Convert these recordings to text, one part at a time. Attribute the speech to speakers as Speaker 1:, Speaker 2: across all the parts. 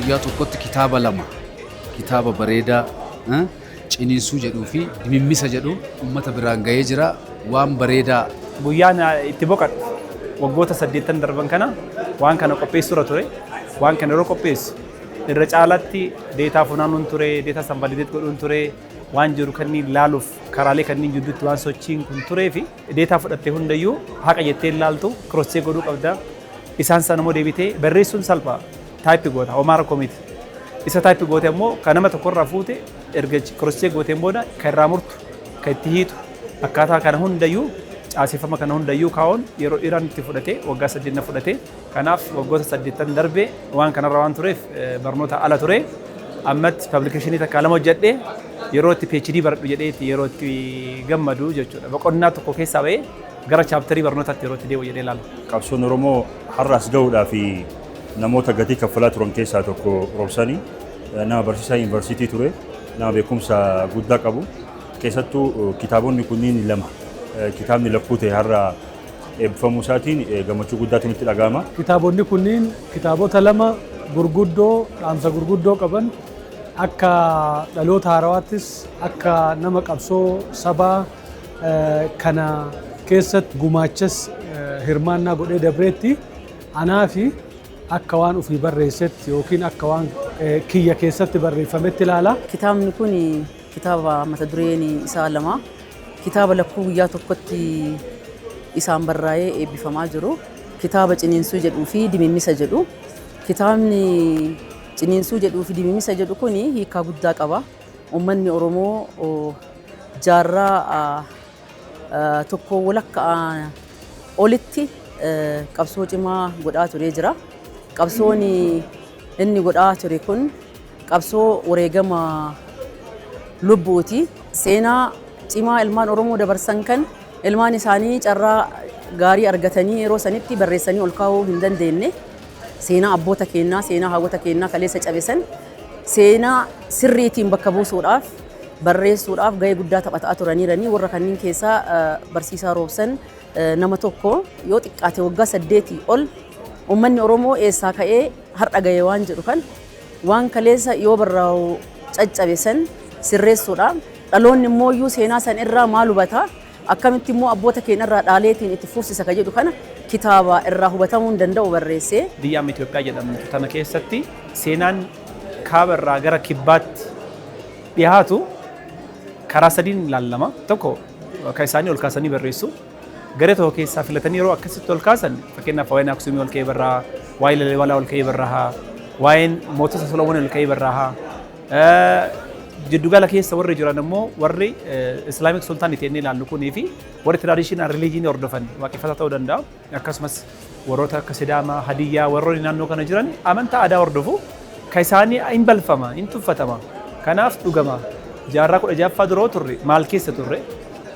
Speaker 1: Guyyaa tokkotti kitaaba lama, kitaaba bareedaa Ciniinsuu jedhuu fi Dimimmisa jedhu uummata biraan gahee jira. Waan bareedaa.
Speaker 2: Guyyaan itti boqadhu waggoota 80 darban kana waan kana qopheessuurra ture. Waan kana yeroo qopheessu irra caalatti data funaanuun ture, data san validate godhuun ture, waan jiru kanneen laaluuf karaalee kanneen jidduutti waan sochiin kun turee fi data fudhatte hundayyuu haqa jettee ilaaltu cross check godhuu qabda. Isaan sana immoo deebitee barreessuun salphaa, type goota, homaa rakkoo miti. Isa type goote immoo kan nama tokkorraa fuute erga cross check gooteen booda kan irraa murtu, kan itti hiitu, akkaataa kana hundayyuu, caaseffama kana hundayyuu kaa'uun yeroo dheeraan itti fudhate, waggaa 8 na fudhate. Kanaaf waggoota 80 darbe waan kanarra waan tureef barnoota ala ture. Ammatti publication takka lama hojjedhe, yeroo itti PhD baradhu jedhee yeroo itti gammadu jechuudha. Boqonnaa tokko keessaa ba'ee gara chapter barnootaatti yeroo itti deebi'u jedhee ilaala.
Speaker 3: Qabsoon Oromoo har'as gahuudhaa fi namoota gatii kaffalaa turan keessaa tokko Roobsanii, nama barsiisaa yuunivarsiitii ture, nama beekumsa guddaa qabu. Keessattuu kitaabonni kunniin lama, kitaabni lakkuu ta'e har'a eebbifamuu isaatiin gammachuu guddaatu nutti dhaga'ama.
Speaker 4: Kitaabonni kunniin kitaabota lama gurguddoo dhaamsa gurguddoo qaban, akka dhaloota haarawaattis akka nama qabsoo sabaa kana keessatti gumaachas hirmaannaa godhee dabreetti, anaa fi akka waan ofii barreessetti yookiin akka waan kiyya keessatti barreeffametti ilaala.
Speaker 5: Kitaabni kun kitaaba mata dureen isaa lama. Kitaaba lakkuu guyyaa tokkotti isaan barraa'ee eebbifamaa jiru. Kitaaba Ciniinsuu jedhuu fi Dimimmisa jedhu. Kitaabni Ciniinsuu jedhuu fi Dimimmisa jedhu kun hiikaa guddaa qaba. Uummanni Oromoo jaarraa tokko walakkaa olitti qabsoo cimaa godhaa turee jira. Qabsoon inni godhaa ture kun qabsoo wareegama lubbuuti. Seenaa cimaa ilmaan Oromoo dabarsan kan ilmaan isaanii carraa gaarii argatanii yeroo sanitti barreessanii ol kaa'uu hin dandeenye. Seenaa abboota keenyaa, seenaa hawwata keenyaa kaleessa cabesan seenaa sirriitiin bakka buusuudhaaf, barreessuudhaaf gahee guddaa taphataa turaniiranii. Warra kanneen keessaa barsiisaa Roobsan nama tokko. Yoo xiqqaate waggaa 8 ol uummanni Oromoo eessaa ka'ee har'a gahee waan jedhu kan waan kaleessa yoo barraa'u caccabe san sirreessuudha. Dhaloonni immoo iyyuu seenaa san irraa maal hubata? Akkamitti immoo abboota keenya irraa dhaaleetiin itti fufsisa ka jedhu kana kitaaba irraa hubatamuu hin danda'u barreessee.
Speaker 2: Biyya amma Itoophiyaa jedhamtu tana keessatti seenaan kaaba irraa gara kibbaatti dhiyaatu karaa sadiin ilaalama. Tokko, kan isaanii ol kaasanii barreessu. Garee tokko keessaa filatanii yeroo akkasitti ol kaasan, fakkeenyaaf waa'een Aksumii ol ka'ee barraa, waa'ee Lalibalaa ol ka'ee barraa, waa'een mootota Solomoon ol ka'ee barraa. Jiddugala keessa warri jiran immoo warri Islamic Sultanate inni ilaallu kunii fi warri traditional religion hordofan waaqeffataa ta'uu danda'a. Akkasumas warroota akka Sidaamaa, Hadiyyaa, warroonni naannoo kana jiran amantaa aadaa hordofu. Kan isaanii hin balfama, hin tuffatama. Kanaaf dhugama jaarraa 16ffaa duroo turre maal keessa turre?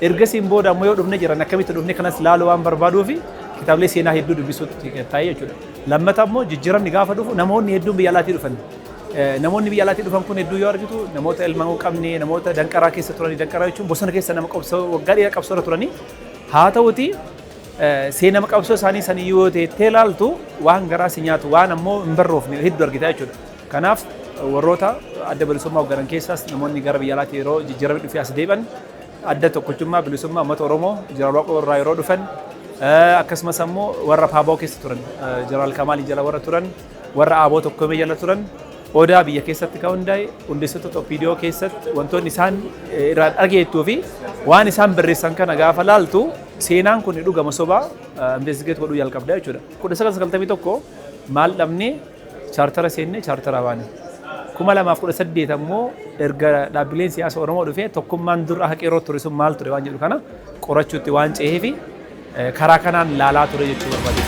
Speaker 2: Ergasiin booda ammoo yoo dhufne jiran akkamitti dhufne kanas laaluu waan barbaaduu fi kitaabilee seenaa hedduu dubbisuutti taa'ee jechuudha. Lammata immoo jijjiiramni gaafa dhufu namoonni hedduun biyya alaatii dhufan. Namoonni biyya alaatii dhufan kun hedduu yoo argitu namoota ilma hin qabne, namoota danqaraa keessa turanii, danqaraa jechuun bosona keessa nama qabsoo waggaa dheeraa qabsoo turanii haa ta'uti, seenama qabsoo isaanii sanii yoo teettee ilaaltu waan garaa si nyaatu, waan ammoo hin barroofne hedduu argita jechuudha. Kanaaf warroota Adda Bilisummaa hoogganan keessaas namoonni gara biyya alaatii yeroo jijjiiramni dhufee as deebi'an, Adda Tokkochummaa Bilisummaa Uummata Oromoo Jeneraal Waaqoo irraa yeroo dhufan, akkasumas ammoo warra Paaboo keessa turan, Jeneraal Kamaalii jala warra turan, warra Aaboo Tokkomee jala turan, Odaa biyya keessatti kan hundaa'e hundeessitoota OPDO keessatti wantoonni isaan irraa dhageettuu fi waan isaan barreessan kana gaafa laaltu seenaan kun dhugama sobaa investigate godhuu jalqabda jechuudha. 1991 maal dhabnee chaartara seennee chaartara baane. 2018 ammoo erga dhaabbileen siyaasa Oromoo dhufee tokkummaan dur akka qeerroo ture sun maal ture waan jedhu kana qorachuutti waan ce'ee fi karaa kanaan laalaa ture jechuu barbaade.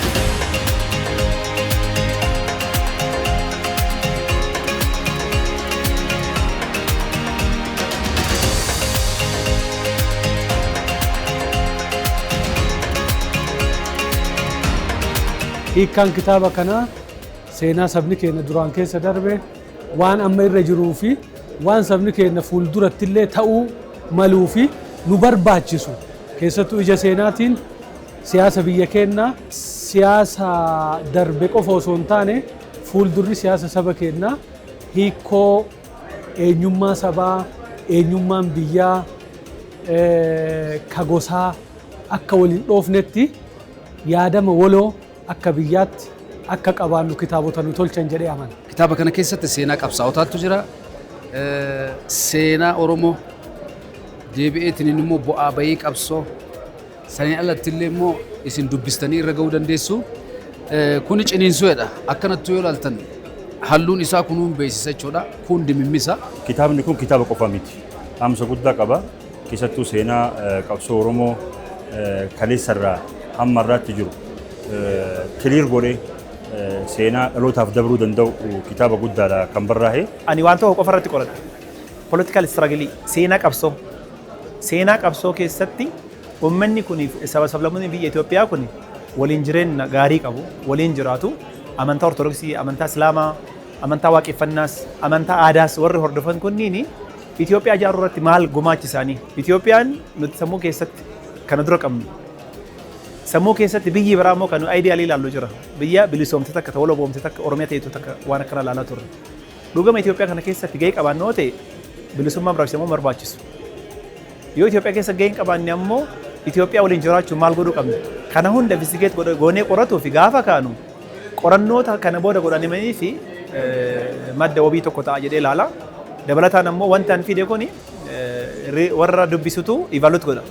Speaker 4: Hiikkaan kitaaba kanaa seenaa sabni keenya duraan keessa darbe, waan amma irra jiruu fi waan sabni keenya fuulduratti illee ta'uu maluu fi nu barbaachisu, keessattuu ija seenaatiin siyaasa biyya keenyaa, siyaasa darbe qofa osoo hin taane fuuldurri siyaasa saba keenyaa Hiikoo eenyummaa sabaa, eenyummaan biyyaa, ka gosaa akka waliin dhoofnetti yaadama waloo akka biyyaatti akka qabaannu kitaabota nu tolchan jedhee amana.
Speaker 1: Kitaaba kana keessatti seenaa qabsaa'otaatu jira. Seenaa Oromoo deebi'eetiin immoo bu'aa bayii qabsoo saniin alatti illee immoo isin dubbistanii irra ga'uu dandeessu. Kuni ciniinsuudha. Akkanatti yoo ilaaltan halluun isaa kunuun beeksisa jechuudha. Kun dimimmisa.
Speaker 3: Kitaabni kun kitaaba qofa miti. Dhaamsa guddaa qaba. Keessattuu seenaa qabsoo Oromoo kaleessarraa hamma irraatti jiru clear godhee seenaa dhalootaaf dabruu danda'u kitaaba guddaadha kan barraa'e.
Speaker 2: Ani waan tokko qofa irratti qoradha. Political struggle, seenaa qabsoo. Seenaa qabsoo keessatti uummanni kun, saba sablammoonni biyya Itoophiyaa kun waliin jireenya gaarii qabu, waliin jiraatu. Amantaa Ortodoksii, amantaa Islaamaa, amantaa Waaqeffannaas, amantaa aadaas warri hordofan kunniin Itoophiyaa ijaaruu irratti maal gumaachi isaanii? Itoophiyaan nuti sammuu keessatti kana dura qabnu. Sammuu keessatti biyyi biraa immoo kan nu ideal ilaallu jira. Biyya bilisoomte takka, ta'uu loboomte takka, Oromiyaa ta'etu takka waan akkana ilaalaa turre. Dhugama Itoophiyaa kana keessatti gahee qabaannoo ta'e bilisummaan barbaachisu barbaachisu. Yoo Itoophiyaa keessa gahee hin qabaanne ammoo Itoophiyaa waliin jiraachuun maal godhuu qabna? Kana hunda investigate goonee qoratuu fi gaafa kaanu qorannoota kana booda godhamanii fi madda wabii tokko ta'a jedhee ilaala. Dabalataan ammoo wanta an fide kuni warra dubbisutu evaluate godha.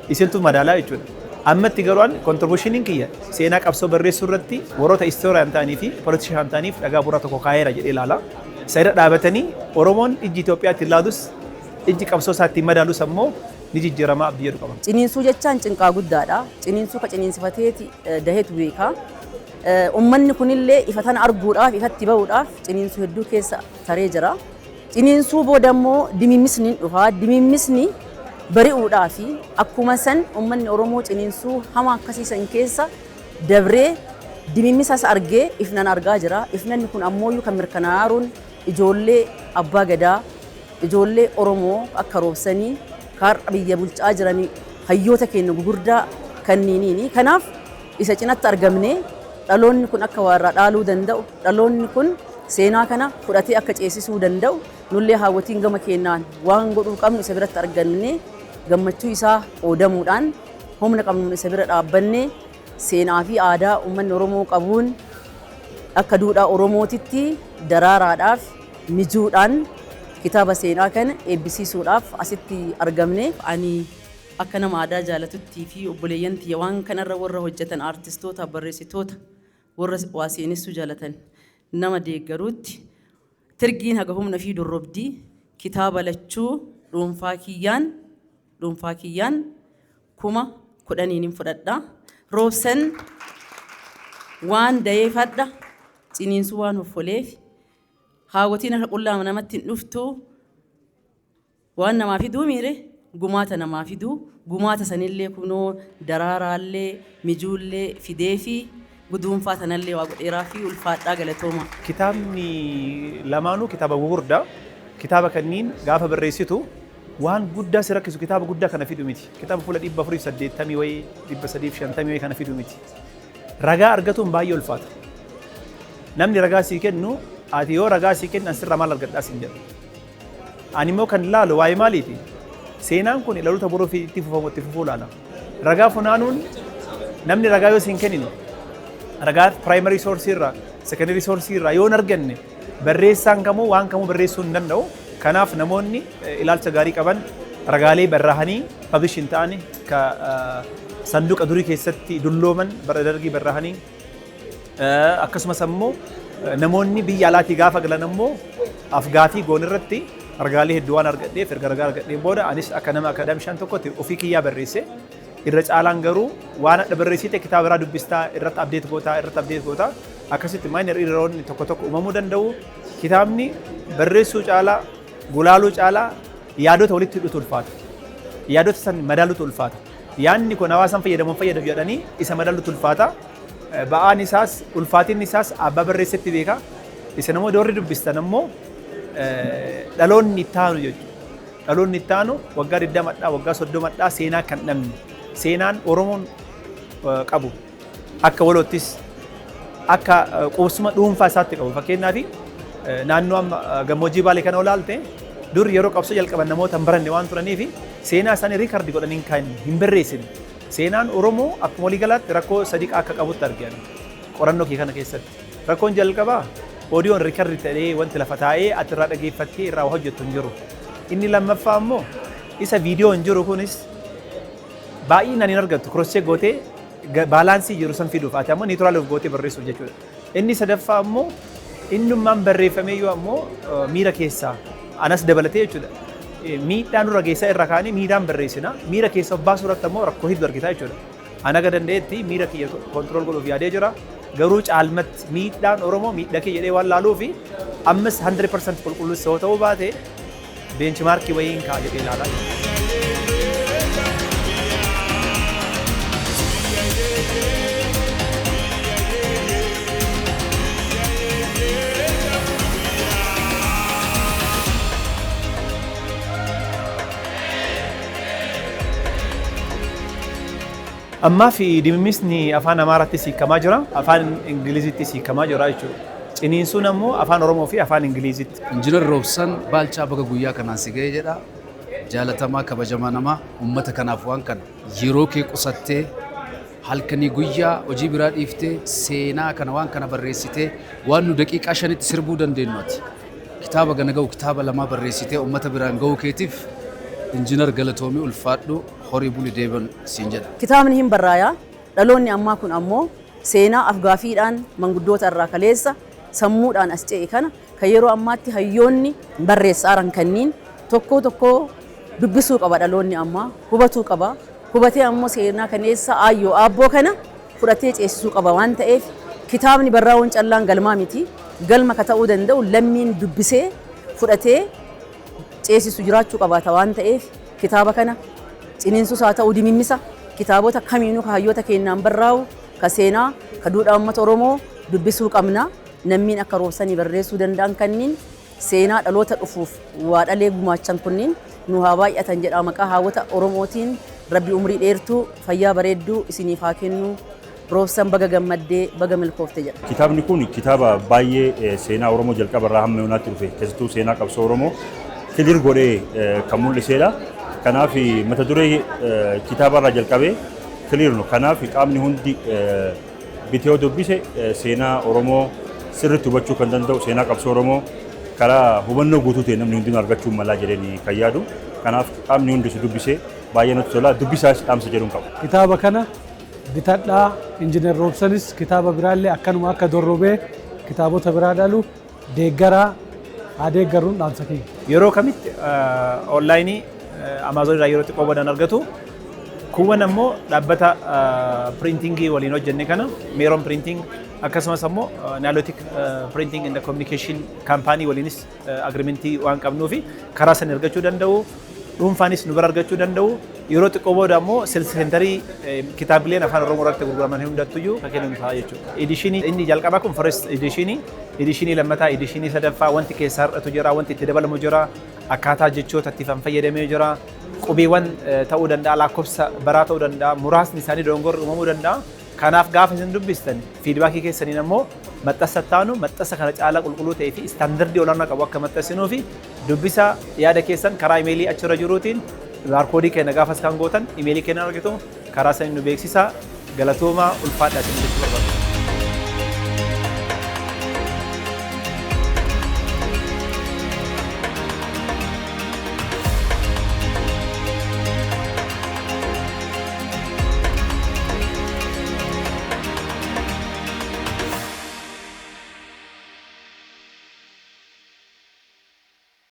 Speaker 2: Isintu madaalaa jechuudha. Ammatti garuu an contribution kiyya seenaa qabsoo barreessuu irratti warroota historian ta'anii fi politician ta'aniif dhagaa bu'uuraa tokko kaa'eera jedhee ilaala. Isa irra dhaabatanii Oromoon ijji Itoophiyaatti ilaalus, ijji qabsoo isaatti madaalus ammoo ni jijjiirama abdii jedhu qaba.
Speaker 5: Ciniinsuu jechaan cinqaa guddaadha. Ciniinsuu ka ciniinsifateeti daheetu beeka. Uummanni kunillee ifa tana arguudhaaf, ifatti bahuudhaaf ciniinsuu hedduu keessa taree jira. Ciniinsuu booda immoo dimimmisni dhufa. Dimimmisni bari'uudhaa fi akkuma san uummanni Oromoo ciniinsuu hamaa akkasii san keessa dabree dimimmisas argee ifnan argaa jira. Ifnanni kun ammoo kan mirkanaa'aruun ijoollee abbaa gadaa, ijoollee Oromoo akka Roobsanii har'a biyya bulchaa jiranii, hayyoota keenya gugurdaa kanniiniini. Kanaaf isa cinatti argamnee dhaloonni kun akka waa irraa dhaaluu danda'u, dhaloonni kun seenaa kana fudhatee akka ceesisuu danda'u, nullee haawwatiin gama keenyaan waan godhuu qabnu isa biratti argannee gammachuu isaa qoodamuudhaan humna qabnuun isa bira dhaabbannee seenaa fi aadaa uummanni Oromoo qabuun akka duudhaa Oromootitti daraaraadhaaf mijuudhaan kitaaba seenaa kana eebbisiisuudhaaf asitti argamne. Ani akka nama aadaa jaalatuttii fi obboleeyyan tiyya waan kanarra warra hojjetan, aartistoota, barreessitoota, warra waa seenessuu jaalatan nama deeggaruutti, tirgiin haga humna fi dorrobdii kitaaba lachuu dhuunfaa kiyyaan 10,000 hin fudhadha. Roobsan waan dayeefadha, ciniinsuu waan hoffoleef haawwatiin harka qullaa namatti hin dhuftu, waan namaa fiduu miire gumaata namaa fiduu, gumaata sanillee kunoo daraaraallee mijuullee fidee fi guduunfaa sanallee waa godheeraa fi ulfaadhaa, galatooma.
Speaker 2: Kitaabni lamaanuu kitaaba gugurdaa. Kitaaba kanniin gaafa barreessitu waan guddaa si rakkisu kitaaba guddaa kana fidu miti. Kitaaba fuula 480 wayii, 350 wayii kana fidu miti. Ragaa argatuun baay'ee ulfaata. Namni ragaa sii kennu, ati yoo ragaa sii kennu asirraa maal argadhaa siin jedha. Ani immoo kan ilaalu waa'ee maaliiti? Seenaan kun dhaloota boruu fi itti fufamu itti fufuu ilaala. Ragaa funaanuun, namni ragaa yoo siin kennine, ragaa primary source irraa, secondary source irraa yoo hin arganne, barreessaan kamuu waan kamuu barreessuu hin danda'u. Kanaaf namoonni ilaalcha gaarii qaban ragaalee barraa'anii publish hin ta'ani, ka sanduuqa durii keessatti dullooman bara dargii barraa'anii, akkasumas ammoo namoonni biyya alaatii gaafa galan ammoo afgaafii goon irratti ragaalee hedduu waan argadheef, erga ragaa argadheen booda anis akka nama academician tokkotti ofii kiyyaa barreesse. Irra caalaan garuu waan adda barreessite kitaaba biraa dubbistaa irratti update gootaa, irratti update gootaa, akkasitti minor erroroonni tokko tokko uumamuu danda'u. Kitaabni barreessuu caalaa, gulaaluu caalaa yaadota walitti hidhutu ulfaata. Yaadota san madaalutu ulfaata. Yaadni kun hawaasan fayyadamuun fayyadamu jedhanii isa madaalutu ulfaata. Ba'aan isaas, ulfaatinni isaas abbaa barreessetti beeka. Isa namoota warri dubbistan ammoo dhaloonni itti aanu jechuudha. Dhaloonni itti aanu waggaa 20dhaa, waggaa 30dhaa seenaa kan dhabne, seenaan Oromoon qabu akka waloottis akka qubsuma dhuunfaa isaatti qabu, fakkeenyaaf Naannoo amma gammoojjii Baalee kana olaalte, dur yeroo qabsoo jalqaban namoota hin baranne waan turaniif seenaa isaanii record godhanii kan hin barreessine. Seenaan Oromoo akkuma waliigalaatti rakkoo sadii akka qabutti argan qorannoo kee kana keessatti. Rakkoon jalqabaa, audioon record ta'ee wanti lafa taa'ee ati irraa dhageeffattee irraa hojjettu hin jiru. Inni lammaffaa immoo, isa viidiyoo hin jiru kunis baay'inaan hin argattu, cross check gootee balance jiru san fiduuf, ati ammoo neutral of gootee barreessuuf jechuudha. Inni sadaffaa immoo, innummaan barreeffamee yoo ammoo miira keessaa anas dabalatee jechuudha. Miidhaa nurra geessaa irra kaanii miidhaan barreessina. Miira keessa of baasuu irratti ammoo rakkoo hedduu argita jechuudha. Ana aga danda'etti miira kiyya control godhuuf yaadee jira. Garuu caalmatti miidhaan Oromoo miidhaa kee jedhee waan laaluu fi ammas 100% qulqulluus yoo ta'uu baate, benchmark wayiin ka'a jedhee ilaalaa jira. Ammaa fi Dimimmisni afaan Amaaraattis hiikamaa jira, afaan Ingiliziittis hiikamaa jira jechuudha. Ciniinsuun ammoo afaan Oromoo fi afaan Ingiliziitti.
Speaker 1: Injiinar Roobsan Baalchaa, baga guyyaa kanaan si ga'ee jedha. Jaalatamaa, kabajamaa namaa, uummata kanaaf waan kana yeroo kee qusattee, halkanii guyyaa hojii biraa dhiiftee, seenaa kana waan kana barreessitee, waan nu daqiiqaa 5tti sirbuu dandeenyu ati kitaaba gana ga'u kitaaba lamaa barreessitee uummata biraan ga'uu keetiif, injiinar, galatoomii, ulfaadhu, horii buli, deeban siin jedha.
Speaker 5: Kitaabni hin barraayaa, dhaloonni ammaa kun ammoo seenaa afgaafiidhaan manguddoota irraa kaleessa sammuudhaan as ce'e kana kan yeroo ammaatti hayyoonni barreessaaran kanniin tokko tokko dubbisuu qaba. Dhaloonni ammaa hubatuu qaba. Hubatee ammoo seenaa kaneessa aayyoo aabboo kana fudhatee ceesisuu qaba waan ta'eef, kitaabni barraa'uun callaan galmaa miti. Galma ka ta'uu danda'u lammiin dubbisee fudhatee ceesisu jiraachuu qabaata waan ta'eef, kitaaba kana ciniinsus haa ta'u Dimimmisa, kitaabota kamiinuu ka hayyoota keenyaan barraa'u, ka seenaa, ka duudhaa uummata Oromoo dubbisuu qabna. Nammiin akka Roobsanii barreessuu danda'an kanniin seenaa dhaloota dhufuuf waa dhalee gumaachan kunniin nu haa baay'atan jedha. Maqaa haawwata Oromootiin Rabbi umrii dheertuu, fayyaa bareedduu isiniif haa kennu. Roobsan, baga gammaddee, baga milkoofte jedha.
Speaker 3: Kitaabni kun kitaaba baay'ee seenaa Oromoo jalqaba irraa hamma yoonaatti dhufe, keessattuu seenaa qabsoo Oromoo clear godhee kan mul'isedha. Kanaaf mata duree kitaaba irraa jalqabee clear nu. Kanaaf qaamni hundi bitee yoo dubbise, seenaa Oromoo sirriitti hubachuu kan danda'u, seenaa qabsoo Oromoo karaa hubannoo guutuu ta'e namni hundinuu argachuu malaa jedhanii kan yaadu. Kanaaf qaamni hundi si dubbisee baay'ee natti tola. Dubbisaas dhaamsa jedhuun qabu.
Speaker 4: Kitaaba kana bitadhaa. Injiinar Roobsanis kitaaba biraallee akkanuma akka dorrobee kitaabota biraa dhalu deeggaraa, haa deeggaruun dhaamsa kiyya.
Speaker 2: Yeroo kamitti online Amazon irraa yeroo xiqqoo boodaan argatu. Kuuwwan ammoo dhaabbata printing waliin hojjenne kana, Meeroon Printing, akkasumas ammoo Nilotic Printing and Communication Company waliinis agreement waan qabnuufi karaa san argachuu danda'u. Dhuunfaanis nu bira argachuu danda'u. Yeroo xiqqoo booda ammoo sales center kitaabileen afaan Oromoo irratti gurguraman hundattuyyuu kan kennamu ta'a jechuudha. Edition inni jalqabaa kun first edition, edition lammataa, edition sadaffaa, wanti keessaa hir'atu jira, wanti itti dabalamu jira, akkaataa jechoota itti fayyadamee jira, qubeewwan ta'uu danda'a, lakkoofsa baraa ta'uu danda'a, muraasni isaanii dogongorri uumamuu danda'a. Kanaaf gaafa isin dubbistan feedback keessaniin ammoo maxxansa taanu maxxansa kana caalaa qulqulluu ta'ee fi standard olaanaa qabu akka maxxansinuu fi dubbisa yaada keessan karaa imeelii achirra jiruutiin, barcode keenya gaafas kan gootan imeelii keenya argitu, karaa saniin nu beeksisa. Galatoomaa, ulfaadhaa isin jechuu barbaada.